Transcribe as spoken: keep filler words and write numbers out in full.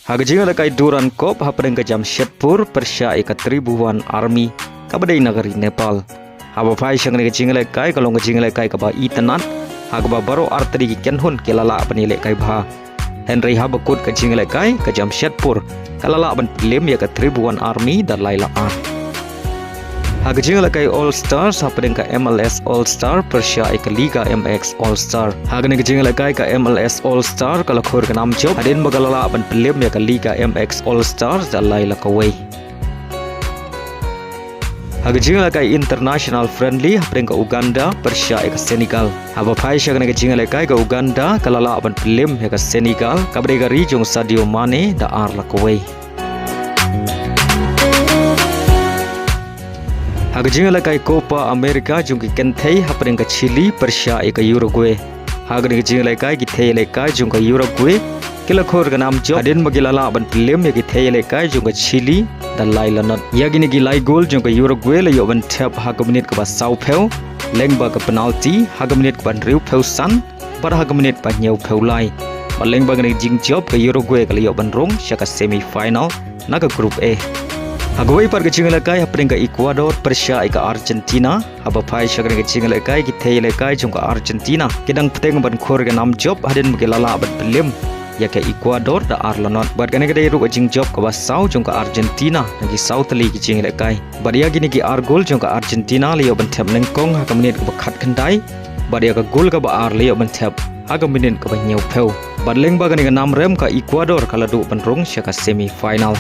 Ha ka jingïalehkai Durand Cup hapdeng ka Jamshedpur pyrshah ïa ka Tribhuvan Army kaba dei na ka ri Nepal. Haba phai sha kane ka jingïalehkai ka long ka jingïalehkai kaba itynnad ha kaba baroh artylli ki kynhun ki la lah ban ïalehkai bha. Hynrei haba kut ka jingïalehkai ka Jamshedpur ka la lah ban pynliem ïa ka Tribhuvan Army da lai la ar. Ha ka jingïalehkai All Stars hapdeng ka M L S All Star pyrshah ïa ka Liga M X All Star. Ha kane ka jingïalehkai ka M L S All Star ka la khur ka nam jop hadien ba ka la lah ban pynliem ïa ka Liga M X All Star da lai la kawei. Ha ka jingïalehkai international friendly hapdeng ka Uganda pyrshah ïa ka Senegal. Haba phai sha kane ka jingïalehkai ka Uganda ka la lah ban pynliem ïa ka Senegal kaba dei ka ri jong Sadio Mane da ar la kawei. Ha ka jingïalehkai Copa America jong ki kynthei hapdeng ka Chile pyrshah ïa ka Uruguay. Ha kane ka jingïalehkai ki thei ïalehkai jong ka Uruguay ki la khur ka nam jop hadien ba ki la lah ban pynliem ïa ki thei ïalehkai jong ka Chile da lai la not. Ïa kine ki lai gol jong ka Uruguay la ïoh ban thep ha ka minit kaba sawphew lyngba ka penalty ha ka minit kaba hynriewphew san bad ha ka minit ba hynñiewphew lai. Bad lyngba kane ka jingjop ka Uruguay ka la ïoh ban rung sha ka semi final na ka Group A. Ha kawei pat ka jingïalehkai hapdeng ka Ecuador pyrshah ïa ka Argentina. Haba phai sha kane ka jingïalehkai ki thei ïalehkai jong ka Argentina ki dang pteng ban khur ka nam jop hadien ba ki la lah ban pynliem ïa ka Ecuador da ar la not. Bad kane ka dei ruh ka jingjop kaba saw jong ka Argentina na ki saw tylli ki jingïalehkai. Bad ïa kine ki ar gol jong ka Argentina la ïoh ban thep nyngkong ha ka minit kaba khatkhyndai bad ïa ka gol kaba ar la ïoh ban thep ha ka minit kaba hynñiewphew. Bad lyngba kane ka nam rem ka Ecuador ka la duh ban rung sha ka semi final.